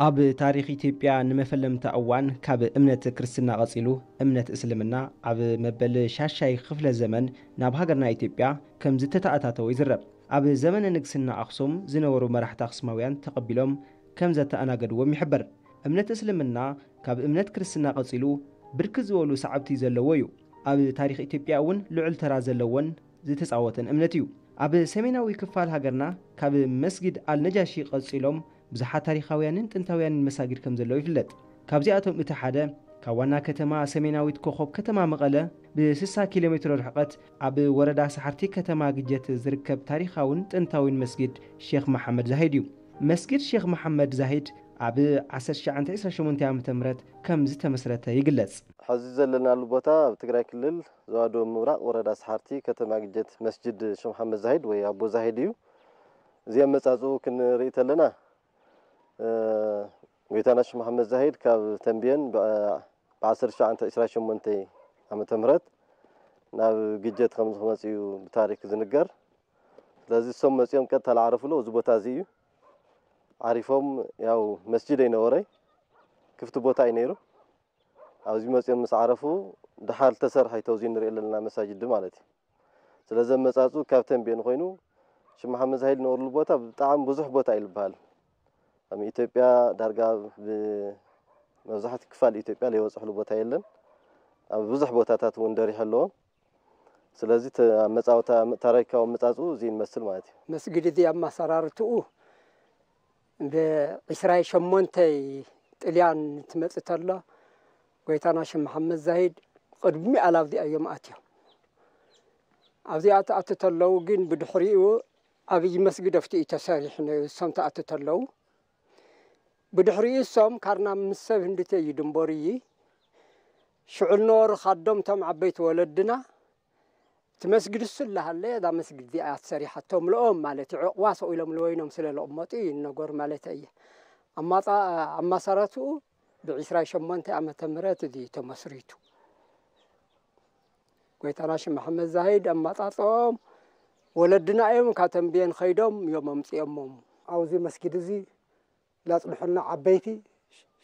ኣብ ታሪኽ ኢትዮጵያ ንመፈለምታ እዋን ካብ እምነት ክርስትና ቀጺሉ እምነት እስልምና ኣብ መበል ሻሻይ ክፍለ ዘመን ናብ ሃገርና ኢትዮጵያ ከም ዝተተኣታተወ ይዝረብ። ኣብ ዘመነ ንግስና ኣኽሱም ዝነበሩ መራሕቲ ኣኽሱማውያን ተቐቢሎም ከም ዘተኣናገድዎም ይሕበር። እምነት እስልምና ካብ እምነት ክርስትና ቀጺሉ ብርክት ዝበሉ ሰዓብቲ ዘለዎ እዩ። ኣብ ታሪኽ ኢትዮጵያ እውን ልዑል ተራ ዘለዎን ዝተጻወተን እምነት እዩ። ኣብ ሰሜናዊ ክፋል ሃገርና ካብ መስጊድ ኣልነጃሺ ቀጺሎም ብዙሓት ታሪኻውያንን ጥንታውያንን መሳጊድ ከም ዘለዉ ይፍለጥ። ካብዚኣቶም እቲ ሓደ ካብ ዋና ከተማ ሰሜናዊት ኮኾብ ከተማ መቐለ ብ60 ኪሎ ሜትሮ ርሕቀት ኣብ ወረዳ ሰሓርቲ ከተማ ግጀት ዝርከብ ታሪኻውን ጥንታዊን መስጊድ ሼኽ መሓመድ ዛሂድ እዩ። መስጊድ ሼኽ መሓመድ ዛሂድ ኣብ ዓሰርተ ትሽዓተ ዕስራን ሸሞንተን ዓመተ ምህረት ከም ዝተመስረተ ይግለጽ። ሕዚ ዘለናሉ ቦታ ኣብ ትግራይ ክልል ዞባ ደቡብ ምብራቕ ወረዳ ሰሓርቲ ከተማ ግጀት መስጅድ ሸኽ መሓመድ ዛሂድ ወይ ኣቦ ዛሂድ እዩ። እዚ ኣመጻጽኡ ክንርኢ ተለና፣ እ፣ ጎይታና ሸኽ መሓመድ ዛሂድ ካብ ተንቤን ብ-፣ ብ1928 ዓመተ ምህረት ናብ ግጀት ከም ዝመጽኡ ብታሪክ ዝንገር። ስለዚ እሶም መጺኦም ቀጥታ ዝዓረፍሉ እዚ ቦታ እዚ እዩ። ዓሪፎም፣ ያው መስጅድ ኣይነበረ፣ ክፍቲ ቦታ እዩ ነይሩ። ኣብዚ መጺኦም ምስ ዓረፉ ድሓር ተሰርሐ እዩ፣ ተውዚ ንሪኦ ዘለና መሳጅድ ማለት እዩ። ስለዚ ኣመጻጽኡ ካብ ተንቤን ኮይኑ ሸኽ መሓመድ ዛሂድ ዝነበርሉ ቦታ ብጣዕሚ ብዙሕ ቦታ እዩ ዝበሃል። ኣብ ኢትዮጵያ ዳርጋ ብ-፣ መብዛሕትኡ ክፋል ኢትዮጵያ ዘይበጽሕሉ ቦታ የለን። ኣብ ብዙሕ ቦታታት እውን ደሪሑ ኣለዎ። ስለዚ ተ-፣ ኣመጻውታ፣ ታሪካዊ ኣመጻጽኡ እዚ ይመስል ማለት እዩ። መስጊድ እዚ ኣመሰራርትኡ ብ28 ጥልያን ትመጽእ ተሎ፣ ጎይታና ሸኽ መሓመድ ዛሂድ ቅድሚ ኣላብዚኣ እዮም ኣትዮም። ኣብዚኣ ትኣቱ ተለዉ ግን ብድሕሪኡ ኣብይ መስጊድ ኣብቲ እዩ ተሰሪሑ ነይሩ፣ እሶም ትኣቱ ተለዉ። ብድሕሪኡ እሶም ካርና ምስ ሰብ ህንድተ እዩ ድንበሩ እዩ። ሽዑ ዝነበሩ ካዶም እቶም ዓበይቲ ወለድና፣ እቲ መስጊድ እሱ እናሃለ እዛ መስጊድ እዚኣ ተሰሪሓቶም ልኦም ማለት እዩ። ዕቑባ ሰቕ ኢሎም ልወይኖም ስለ ልቕመጡ እዩ ነገሩ ማለት እየ። ኣማጻ-፣ ኣማሰረትኡ ብ28 ዓመተ ምህረት እዚ ተመስሪቱ። ጎይታና ሸኽ መሓመድ ዛሂድ ኣማጻጽኦም ወለድና እዮም፣ ካብ ተንቤን ኸይዶም እዮም ኣምጺኦሞም። ኣብዚ መስጊድ እዚ ላጽንሑልና ዓበይቲ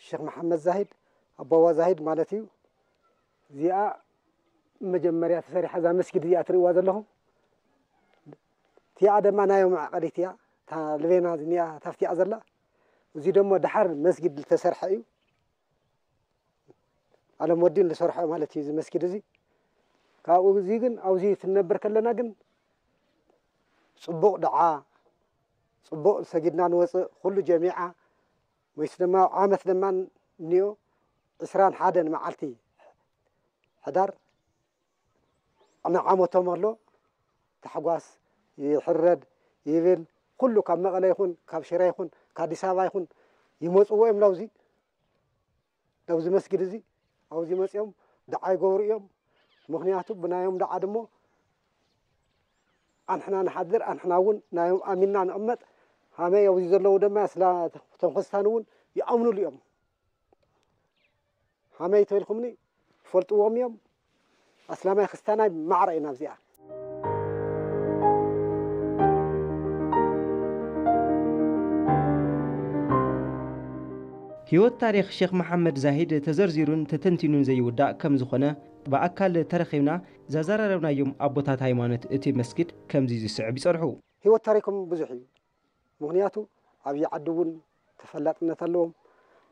ሸኽ መሓመድ ዛሂድ፣ ኣባዋ ዛሂድ ማለት እዩ። እዚኣ መጀመርያ ተሰሪሓ እዛ መስጊድ እዚኣ ትርእይዋ ዘለኹም። እቲኣ ድማ ናዮም መዕቐሊት እያ። እታ ልቤና ዝኒኣ ታፍቲኣ ዘላ። እዚ ደሞ ድሓር መስጊድ ዝተሰርሐ እዩ። ኣለም ወዲን ዝሰርሖ ማለት እዩ እዚ መስጊድ እዚ። ካብኡ እዚ ግን ኣብዚ ትነብር ከለና ግን ጽቡቕ ደዓ፣ ጽቡቕ ሰጊድና ንወጽእ፣ ኩሉ ጀሚዓ፣ ወይስ ድማ ዓመት ድማ እኒኦ ዕስራን ሓደን መዓልቲ ሕዳር ንዓመቶም ኣሎ። ታሕጓስ ይሕረድ ይብል፣ ኩሉ ካብ መቐለ ይኹን፣ ካብ ሽረ ይኹን፣ ካብ ኣዲስ ኣበባ ይኹን፣ ይመጽዎ እዮም ናብዚ፣ ናብዚ መስጊድ እዚ። ኣብዚ መጺኦም ደዓ ይገብሩ እዮም። ምኽንያቱ ብናዮም ደዓ ድሞ ኣንሕና ንሓድር፣ ኣንሕና እውን ናዮም ኣሚንና ንቕመጥ። ሃመይ ኣብዚ ዘለዉ ድማ ስላ-፣ እቶም ክርስታን እውን ይኣምኑሉ እዮም። ሃመይ ተልኩምኒ ይፈልጥዎም እዮም። ኣስላማይ ክርስታናይ ማዕረ ኢና ኣብዚኣ። ህይወት ታሪኽ ሼኽ መሓመድ ዛሂድ ተዘርዚሩን ተተንቲኑን ዘይውዳእ ከም ዝኾነ ብኣካል ተረኺብና ዘዘራረብናዮም ኣቦታት ሃይማኖት እቲ መስጊድ ከምዚ ዝስዕብ ይጸርሑ። ህይወት ታሪኮም ብዙሕ እዩ። ምኽንያቱ ኣብይ ዓዲ እውን ተፈላጥነት ኣለዎም፣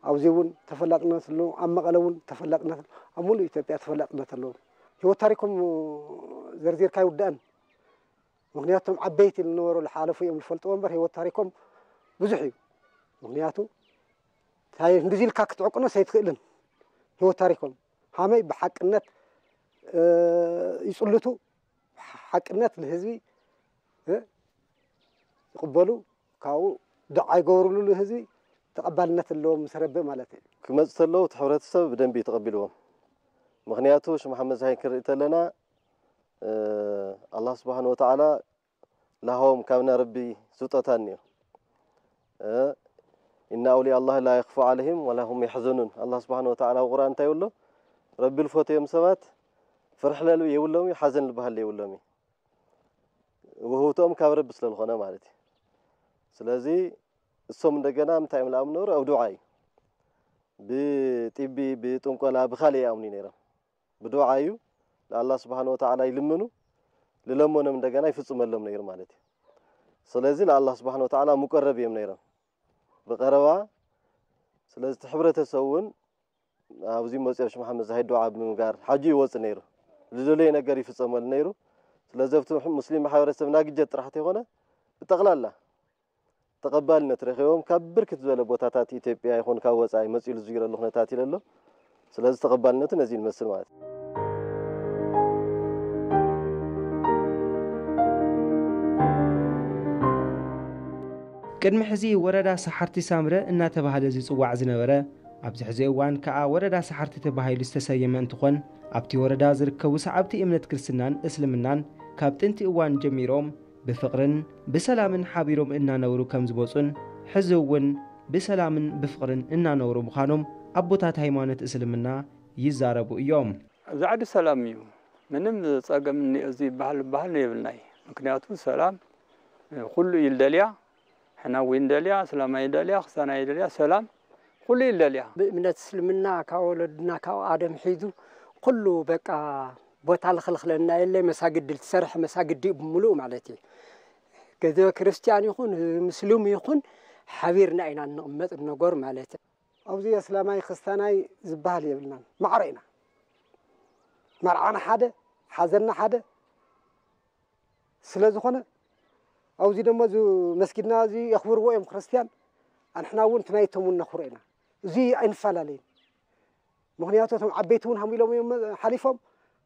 ኣብዚ እውን ተፈላጥነት ኣለዎም፣ ኣብ መቐለ እውን ተፈላጥነት ኣለዎም፣ ኣብ ሙሉእ ኢትዮጵያ ተፈላጥነት ኣለዎም። ህይወት ታሪኮም ዘርዚርካ ይውዳእን። ምኽንያቱ እቶም ዓበይቲ ዝነበሩ ዝሓለፉ እዮም ዝፈልጥዎ እምበር ህይወት ታሪኮም ብዙሕ እዩ። ምኽንያቱ እንታይ ክንድዚ ኢልካ ክትዕቅኖስ ኣይትኽእልን። ህይወት ታሪኮም ሃመይ ብሓቅነት፣ እ፣ ይጽልቱ፣ ሓቅነት ንህዝቢ፣ እ፣ ይቕበሉ፣ ካብኡ ደዓ ይገብርሉ፣ ንህዝቢ ተቐባልነት ኣለዎም ምስ ረብእ ማለት እዩ። ክመጽእ ተለዉ እቲ ሕብረተሰብ ብደንቢ እዩ ተቐቢልዎም። ምኽንያቱ ሸኽ መሓመድ ዛሂድ ክንርኢ ተለና፣ እ፣ ኣላህ ስብሓን ወተዓላ ላሆም ካብ ናይ ረቢ ስጦታ እኒኦ። እ፣ "ኢነ ኣውልያ ኣላህ ላ የኽፉ ዓለይሂም ወላ ሁም የሕዘኑን።" ኣላህ ስብሓን ወተዓላ ኣብ ቁርኣን እንታይ ይብሎ? ረቢ ልፈትዮም ሰባት ፍርሒ ለልቢ የብሎም እዩ፣ ሓዘን ልበሃል የብሎም እዩ። ውህብትኦም ካብ ረቢ ስለ ዝኾነ ማለት እዩ። ስለዚ እሶም እንደገና ምንታይ እዮም ለኣምነሩ? ኣብ ዱዓ እዩ። ብጢቢ፣ ብጥንቆላ፣ ብኻልእ ይኣምኑ ነይሮም። ብዱዓ እዩ፣ ንኣላህ ስብሓን ወተዓላ ይልምኑ፣ ልለመኖም እንደገና ይፍጽመሎም ነይሩ ማለት እዩ። ስለዚ ንኣላህ ስብሓን ወተዓላ ሙቀረብ እዮም ነይሮም፣ ብቐረባ። ስለዚ እቲ ሕብረተሰብ እውን ኣብዚ መፂኦም ሸኽ መሓመድ ዛሂድ ዱዓ ብምግባር ሓጂ ይወፅእ ነይሩ። ዝደለየ ነገር ይፍፀመሉ ነይሩ። ስለዚ ኣብቲ ሙስሊም ማሕበረሰብ ናግጀት ጥራሕ ተይኮነ ብጠቕላላ ተቐባልነት ረኺቦም ካብ ብርክት ዝበለ ቦታታት ኢትዮጵያ ይኹን ካብ ወፃኢ መፂኡ ዝዝይረሉ ኩነታት ይለሎ። ስለዚ ተቐባልነቱ ነዚ ይመስል ማለት እዩ። ቅድሚ ሕዚ ወረዳ ሰሓርቲ ሳምረ እናተባህለ ዝጽዋዕ ዝነበረ፣ ኣብዚ ሕዚ እዋን ከኣ ወረዳ ሰሓርቲ ተባሂሉ ዝተሰየመ እንትኾን፣ ኣብቲ ወረዳ ዝርከቡ ሰዓብቲ እምነት ክርስትናን እስልምናን ካብ ጥንቲ እዋን ጀሚሮም ብፍቕርን ብሰላምን ሓቢሮም እናነብሩ ከም ዝመጹን፣ ሕዚ እውን ብሰላምን ብፍቕርን እናነብሩ ምዃኖም ኣቦታት ሃይማኖት እስልምና ይዛረቡ እዮም። ኣብዚ ዓዲ ሰላም እዩ። ምንም ጸገም እኒኦ እዚ ይበሃል ይበሃል የብልናይ። ምክንያቱ ሰላም ኩሉ እዩ ዝደልያ። ሕናዊ ይደልያ፣ እስላማይ ይደልያ፣ ክስታናይ ይደልያ፣ ሰላም ኩሉ ይደልያ። ብእምነት እስልምና ካብ ወለድና ካብ ኣደም ሒዙ ኩሉ በቃ ቦታ ልኽልኽለና የለ። መሳግዲ ልትሰርሐ መሳግዲ እዩ ብምሉእ ማለት እዩ። ገዘ ክርስቲያን ይኹን ምስሉም ይኹን ሓቢርና ኢና እንቕመጥ ነገር ማለት እዩ። ኣብዚ ኣስላማይ ክስታናይ ዝበሃል የብልናን። ማዕረ ኢና። መርዓና ሓደ፣ ሓዘንና ሓደ ስለ ዝኾነ ኣብዚ ደሞ እዚ መስጊድና እዚ የኽብርዎ እዮም ክርስትያን። ኣንሕና እውን እቲ ናይቶም እውን ነኽብሮ ኢና። እዚ ኣይንፈላለይን። ምኽንያቱ እቶም ዓበይቲ እውን ሃም ኢሎም እዮም ሓሊፎም፣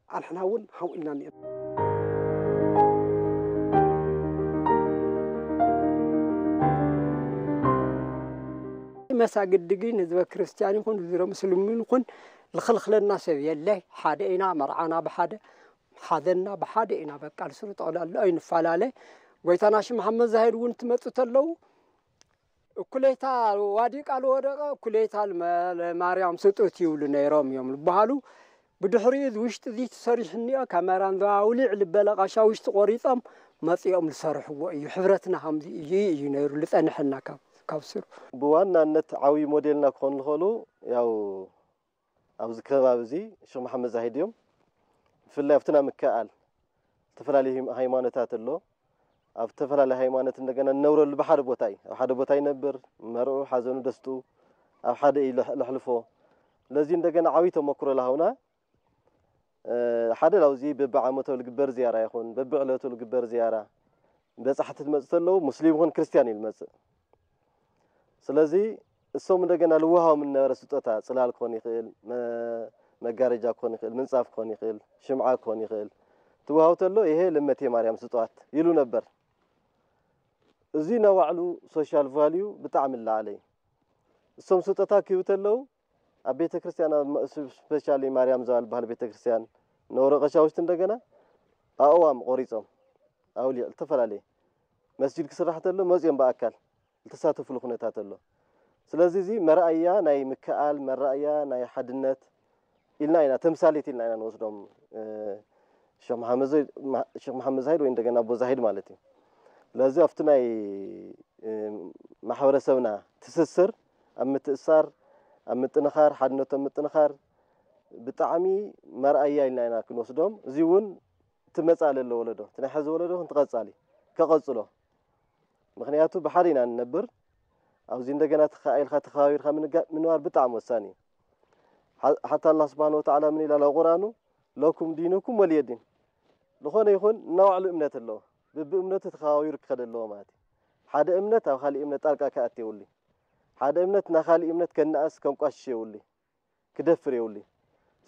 ኣንሕና እውን ሃም ኢልና እኒኦም። መሳግዲ ግን ህዝበ ክርስቲያን ይኹን ህዝበ ምስልምን ይኹን ልኽልኽለና ሰብ የለ። ሓደ ኢና፣ መርዓና ብሓደ፣ ሓዘንና ብሓደ ኢና። በቃ ልስሩ ጠቕላላ ኣይንፈላለ። ጎይታና ሽ መሓመድ ዛሂድ እውን ትመፁ ተለዉ እኩሌታ ዋዲቃ ልወደቐ እኩሌታ ልመ-፣ ለማርያም ስጡት ይብሉ ነይሮም እዮም ልበሃሉ። ብድሕሪኡ እዚ ውሽጢ እዚ ተሰሪሑ እኒኦ ካሜራን ዘዋውሊዕ ልበለ ቃሻ ውሽጢ ቆሪፆም መፂኦም ልሰርሕዎ እዩ። ሕብረትና ከምዚ እዩ እዩ ነይሩ ልፀንሐና ካብ ካብ ስሩ። ብዋናነት ዓብዪ ሞዴልና ክኾኑ ዝኽእሉ ያው ኣብዚ ከባቢ እዚ ሸኽ መሓመድ ዛሂድ እዮም። ብፍላይ ኣብቲ ናይ ምክኣል ዝተፈላለዩ ሃይማኖታት ኣሎ። ኣብ ዝተፈላለየ ሃይማኖት እንደገና እንነብረሉ ብሓደ ቦታ እዩ። ኣብ ሓደ ቦታ ይነብር፣ መርዑ፣ ሓዘኑ፣ ደስቱ ኣብ ሓደ እዩ ለሕ-፣ ለሕልፎ። ለዚ እንደገና ዓብዪ ተመክሮ ለሃውና፣ እ፣ ሓደ ላውዚ በብዓመቱ ልግበር ዝያራ ይኹን፣ በብዕለቱ ልግበር ዝያራ፣ በጻሕቲ ትመጽእ ተለዉ፣ ሙስሊም ይኹን ክርስትያን እዩ ልመጽእ። ስለዚ እሶም እንደገና ልወሃቦም ነበረ ስጦታ፣ ጽላል ክኾን ይኽእል፣ መ-፣ መጋረጃ ክኾን ይኽእል፣ ምንጻፍ ክኾን ይኽእል፣ ሽምዓ ክኾን ይኽእል። ትወሃብ ተሎ፣ ይሄ ለመቴ ማርያም ስጦት ይሉ ነበር። እዚ ናይ ባዕሉ ሶሻል ቫልዩ ብጣዕሚ ላዕለ እዩ። እሶም ስጦታ ክህቡ ተለዉ፣ ኣብ ቤተ ክርስቲያን፣ ኣብ መ-፣ ስፔሻሊ ማርያም ዘባል በሃል ቤተ ክርስቲያን፣ ነውረ ቀሻውሽቲ እንደገና ኣእዋም ቆሪጾም፣ ኣውሊዕ ዝተፈላለየ መስጂድ ክስራሕ ተሎ መጺኦም ብኣካል ዝተሳተፉሉ ኩነታት ኣሎ። ስለዚ እዚ መርኣያ ናይ ምክኣል፣ መርኣያ ናይ ሓድነት ኢልና ኢና፣ ተምሳሌት ኢልና ኢና ንወስዶም፣ እ፣ ሸኽ መሓመድ ዘይ-፣ ማ-፣ ሸኽ መሓመድ ዛሂድ ወይ እንደገና ኣቦ ዛሂድ ማለት እዩ። ስለዚ ኣብቲ ናይ፣ እ፣ ማሕበረሰብና ትስስር ኣብ ምትእሳር፣ ኣብ ምጥንኻር፣ ሓድነቶም ምጥንኻር ብጣዕሚ መርኣያ ኢልና ኢና ክንወስዶም። እዚ እውን እቲ መጻኢ ዘሎ ወለዶ፣ እቲ ናይ ሐዚ ወለዶ ክንትቐጻሊ፣ ከቐጽሎ። ምኽንያቱ ብሓደ ኢና ንነብር። ኣብዚ እንደገና ተኻኢልካ ተኸባቢርካ ምንጋ-፣ ምንባር ብጣዕሚ ወሳኒ እዩ። ሓ-፣ ሓታ ኣላህ ስብሓን ወተዓላ ምን ኢላ ኣብ ቁርኣኑ፣ "ለኩም ዲኑኩም ወሊየ ዲን።" ዝኾነ ይኹን እናባዕሉ እምነት ኣለዎ። ብብእምነቱ ተኸባቢሩ ክኸደ ኣለዎ ማለት እዩ። ሓደ እምነት ኣብ ካሊእ እምነት ጣልቃ ክኣቲ የብሉ። ሓደ እምነት ናብ ካሊእ እምነት ከነኣስ ከንቋሽሽ የብሉ። ክደፍር የብሉ።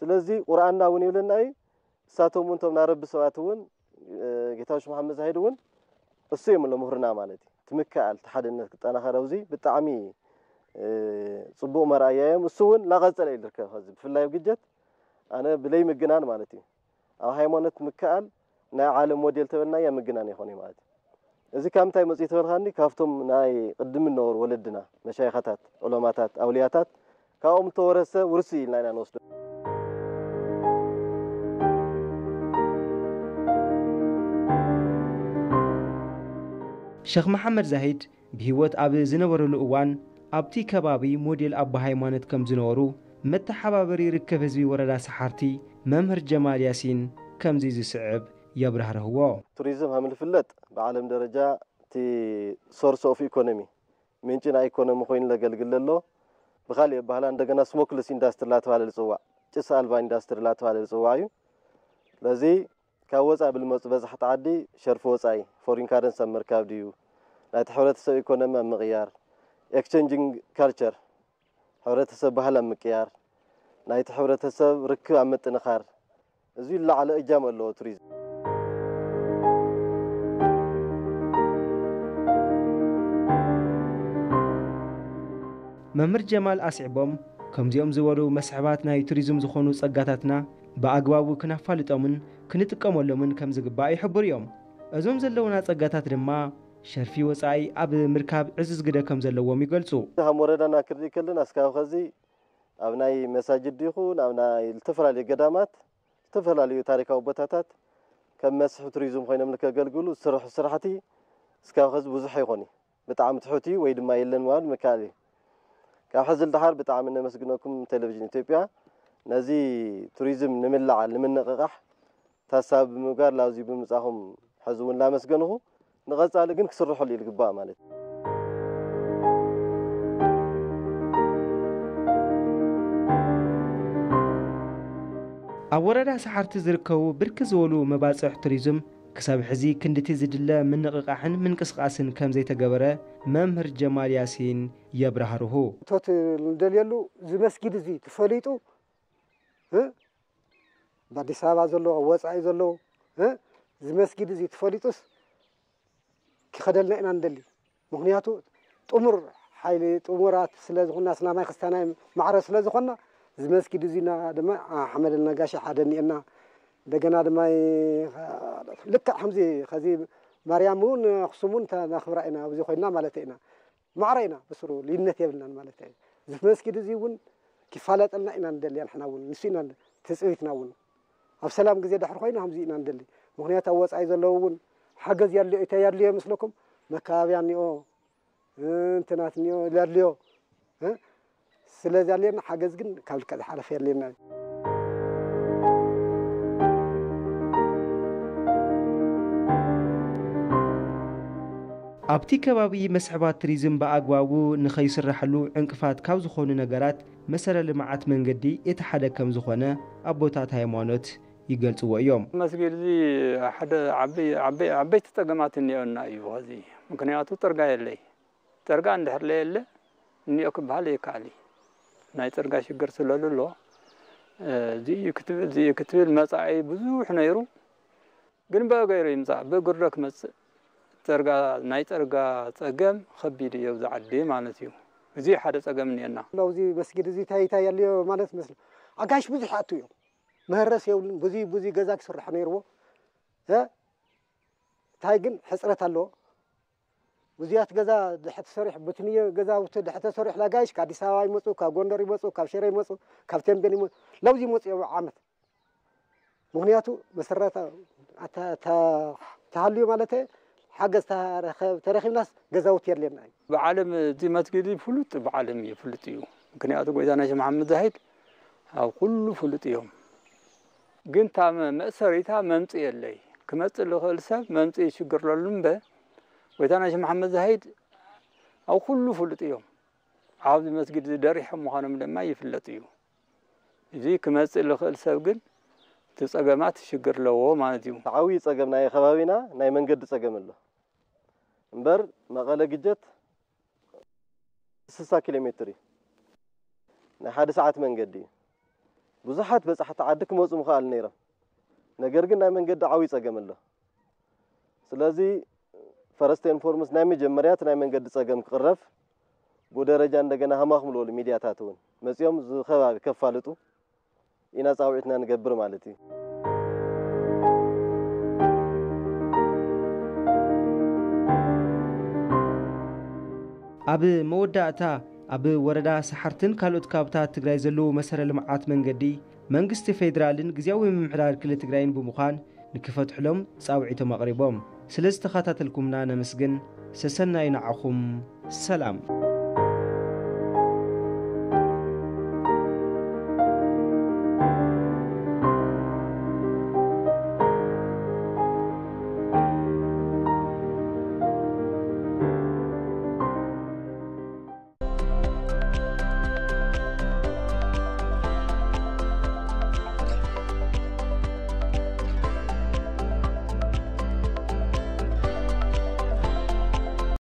ስለዚ ቁርኣንና እውን ይብለና እዩ። እሳቶም እውን እቶም ናይ ረቢ ሰባት እውን፣ እ፣ ጌታውሽ መሓመድ ዛሂድ እውን እሱ እዮም ኣሎ ምሁርና ማለት እዩ። እቲ ምክኣል፣ እቲ ሓድነት ክጠናኸር ኣብዚ ብጣዕሚ፣ እ፣ ጽቡቕ መርኣያ እዮም። እሱ እውን እናቐጸለ እዩ ዝርከብ። ሕዚ ብፍላይ ኣብ ግጀት ኣነ ብለይ ምግናን ማለት እዩ። ኣብ ሃይማኖት ምክኣል ናይ ዓለም ሞዴል ተበልናያ ምግናን ይኾን እዩ ማለት እዩ። እዚ ካብ ምንታይ መጽኡ ተበልካኒ? ካብቶም ናይ ቅድሚ ነበሩ ወለድና፣ መሻይኻታት፣ ዑለማታት፣ ኣውልያታት፣ ካብኦም እተወረሰ ውርሲ ኢልና ኢና ንወስዶ። ሸኽ መሓመድ ዛሂድ ብህይወት ኣብ ዝነበረሉ እዋን ኣብቲ ከባቢ ሞዴል ኣባ ሃይማኖት ከም ዝነበሩ መተሓባበሪ ርክብ ህዝቢ ወረዳ ሰሓርቲ መምህር ጀማል ያሲን ከምዚ ዝስዕብ የብራህርህዎ። ቱሪዝም ከም ዝፍለጥ ብዓለም ደረጃ እቲ ሶርስ ኦፍ ኢኮኖሚ፣ ምንጪ ናይ ኢኮኖሚ ኮይኑ ለገልግል ዘሎ። ብካሊእ ኣባህላ እንደገና ስሞክለስ ኢንዳስትሪ ላተባለ ዝፅዋዕ፣ ጭስ ኣልባ ኢንዳስትሪ ላተባለ ዝፅዋዕ እዩ። ስለዚ ካብ ወፃኢ ብልመፁ በዛሕቲ ዓዲ ሸርፊ ወፃኢ፣ ፎሪን ካረንሲ ኣብ ምርካብ ድዩ፣ ናይቲ ሕብረተሰብ ኢኮኖሚ ኣብ ምቕያር፣ ኤክስቼንጂንግ ካልቸር፣ ሕብረተሰብ ባህል ኣብ ምቅያር፣ ናይቲ ሕብረተሰብ ርክብ ኣብ ምጥንኻር፣ እዚ ዝለዓለ እጃም ኣለዎ ቱሪዝም። መምህር ጀማል ኣስዒቦም፣ ከምዚኦም ዝበሉ መስሕባት ናይ ቱሪዝም ዝኾኑ ጸጋታትና ብኣግባቡ ክነፋልጦምን ክንጥቀመሎምን ከም ዝግባእ ይሕብሩ እዮም። እዞም ዘለውና ጸጋታት ድማ ሸርፊ ወጻኢ ኣብ ምርካብ ዕዙዝ ግደ ከም ዘለዎም ይገልጹ። ከም ወረዳና ክርኢ ከለና እስካብ ኸዚ ኣብ ናይ መሳጅድ ይኹን ኣብ ናይ ዝተፈላለዩ ገዳማት፣ ዝተፈላለዩ ታሪካዊ ቦታታት ከም መስሕብ ቱሪዝም ኮይኖም ንከገልግሉ ዝስርሑ ስራሕቲ እስካብ ኸዚ ብዙሕ ኣይኾን እዩ። ብጣዕሚ ትሑት እዩ ወይ ድማ የለን ምባል ምክኣል እዩ። ካብ ሕዚ ልድሓር ብጣዕሚ ነመስግነኩም ቴሌቪዥን ኢትዮጵያ፣ ነዚ ቱሪዝም ንምልዓል ንምንቕቓሕ ታሳቢ ብምግባር ላብዚ ብምጻኹም ሕዚ እውን ላመስገንኹ። ንቐጻሊ ግን ክስርሐሉ እዩ ዝግባእ ማለት እዩ። ኣብ ወረዳ ሰሓርቲ ዝርከቡ ብርክት ዝበሉ መባፅሕ ቱሪዝም ክሳብ ሕዚ ክንድቲ ዝድለ ምንቕቓሕን ምንቅስቓስን ከም ዘይተገበረ መምህር ጀማል ያሲን የብራህርሁ። እቶት ንደልየሉ እዚ መስጊድ እዚ ተፈሊጡ እ ብኣዲስ ኣበባ ዘሎ ኣብ ወፃኢ ዘሎ እ እዚ መስጊድ እዚ ተፈሊጡስ ክኸደልና ኢና ንደሊ። ምኽንያቱ ጥሙር ሓይሊ ጥሙራት ስለ ዝኾንና ስላማይ ክስታናይ ማዕረ ስለ ዝኾንና እዚ መስጊድ እዚና ድማ ሓመደልና ጋሻ ሓደ እኒኤና። እንደገና ድማ ልክዕ ከምዚ ከዚ ማርያም እውን ኣኽሱም እውን ነኽብራ ኢና ኣብዚ ኮይና ማለት ኢና። ማዕረ ኢና ብስሩ ልዩነት የብልናን ማለት እዩ። እዚ መስጊድ እዚ እውን ኪፋለጠልና ኢና ንደሊ ንሕና እውን ንሱ ኢና ትፅቢትና እውን ኣብ ሰላም ግዜ ድሕር ኮይኑ ከምዚ ኢና ንደሊ። ምክንያቱ ኣብ ወፃኢ ዘለዉ እውን ሓገዝ ያድልዮ እተ ያድልዮ ይመስለኩም መካባብያ እኒኦ እንትናት እኒኦ ያድልዮ ስለዚ ኣልየና ሓገዝ ግን ካብ ልክዕ ዝሓለፈ የድልየና እዩ። ኣብቲ ከባቢ መስሕባት ቱሪዝም ብኣግባቡ ንኸይስራሕሉ ዕንቅፋት ካብ ዝኾኑ ነገራት መሰረ ልምዓት መንገዲ እቲ ሓደ ከም ዝኾነ ኣቦታት ሃይማኖት ይገልፅዎ እዮም። መስጊድ እዚ ሓደ ዓበይቲ ፀገማት እኒኦና እዩ። ዚ ምክንያቱ ጥርጋ የለይ። ጥርጋ እንድሕር ለየለ እኒኦ ክበሃል የካኣል እዩ። ናይ ጥርጋ ሽግር ስለሉ ኣሎ። እዚ እዩ ክትብል እዚ እዩ ክትብል መፃኢ ብዙሕ ነይሩ። ግን ብኣገይሩ ይምፃእ ብእግርዶ ክመፅእ ጥርጋ ናይ ጥርጋ ፀገም ከቢድ እዩ ኣብዚ ዓዲ ማለት እዩ። እዚ ሓደ ፀገም እኒአና። ኣብዚ መስጊድ እዚ እንታይ እንታይ ያለዮ ማለት መስለ ኣጋይሽ ብዙሕ ኣቱ እዮም። መህረስ የብሉን። ብዙ ብዙ ገዛ ክስራሕ ነይርዎ። እንታይ ግን ሕፅረት ኣለዎ። ብዙያት ገዛ ድሕር ተሰሪሑ ብትንዮ ገዛውቲ ድሕር ተሰሪሑ ላጋይሽ ካብ ኣዲስ ኣበባ ይመፁ፣ ካብ ጎንደር ይመፁ፣ ካብ ሽረ ይመፁ፣ ካብ ተንቤን ይመፁ፣ ለውዚ ይመፁ እዮም ዓመት። ምክንያቱ መሰረታ ተሃልዩ ማለት ሓገዝ ተረኪብናስ ገዛውቲ የድልየና እዩ። ብዓለም እዚ መስጊድ ፍሉጥ ብዓለም እዩ ፍሉጥ እዩ። ምክንያቱ ጎይታና ሸ መሓመድ ዛሂድ ኣብ ኩሉ ፍሉጥ እዮም። ግን እታ መእሰሪታ መምፅእ የለይ። ክመፅእ ዝኽእል ሰብ መምፅእ ይሽግር ለሉ እምበር ጎይታና ሸ መሓመድ ዛሂድ ኣብ ኩሉ ፍሉጥ እዮም። ኣብዚ መስጊድ እዚ ደሪሖም ምዃኖም ድማ ይፍለጥ እዩ። እዚ ክመፅእ ዝኽእል ሰብ ግን እቲ ፀገማት ሽግር ኣለዎ ማለት እዩ። ዓብዪ ፀገም ናይ ከባቢና ናይ መንገዲ ፀገም ኣሎ እምበር መቐለ ግጀት ስሳ ኪሎ ሜትር እዩ። ናይ ሓደ ሰዓት መንገዲ እዩ። ብዙሓት በፃሕቲ ዓዲ ክመፁ ምኽኣሉ ነይሮም። ነገር ግን ናይ መንገዲ ዓብዪ ፀገም ኣሎ። ስለዚ ፈረስት ኤንድ ፎርሞስት ናይ መጀመርያ እቲ ናይ መንገዲ ፀገም ክቕረፍ ብኡ ደረጃ እንደገና ሃማኹም ዝበሉ ሚድያታት እውን መፂኦም እዚ ከባቢ ከፋልጡ ኢና ፃውዒትና ንገብር ማለት እዩ። ኣብ መወዳእታ ኣብ ወረዳ ሰሓርትን ካልኦት ከባብታት ትግራይ ዘለዉ መሰረ ልምዓት መንገዲ መንግስቲ ፌዴራልን ግዝያዊ ምምሕዳር ክልል ትግራይን ብምዃን ንክፈትሕሎም ፃውዒቶም ኣቕሪቦም። ስለ ዝተኸታተልኩምና ነመስግን። ሰሰናዩ ንዓኹም። ሰላም።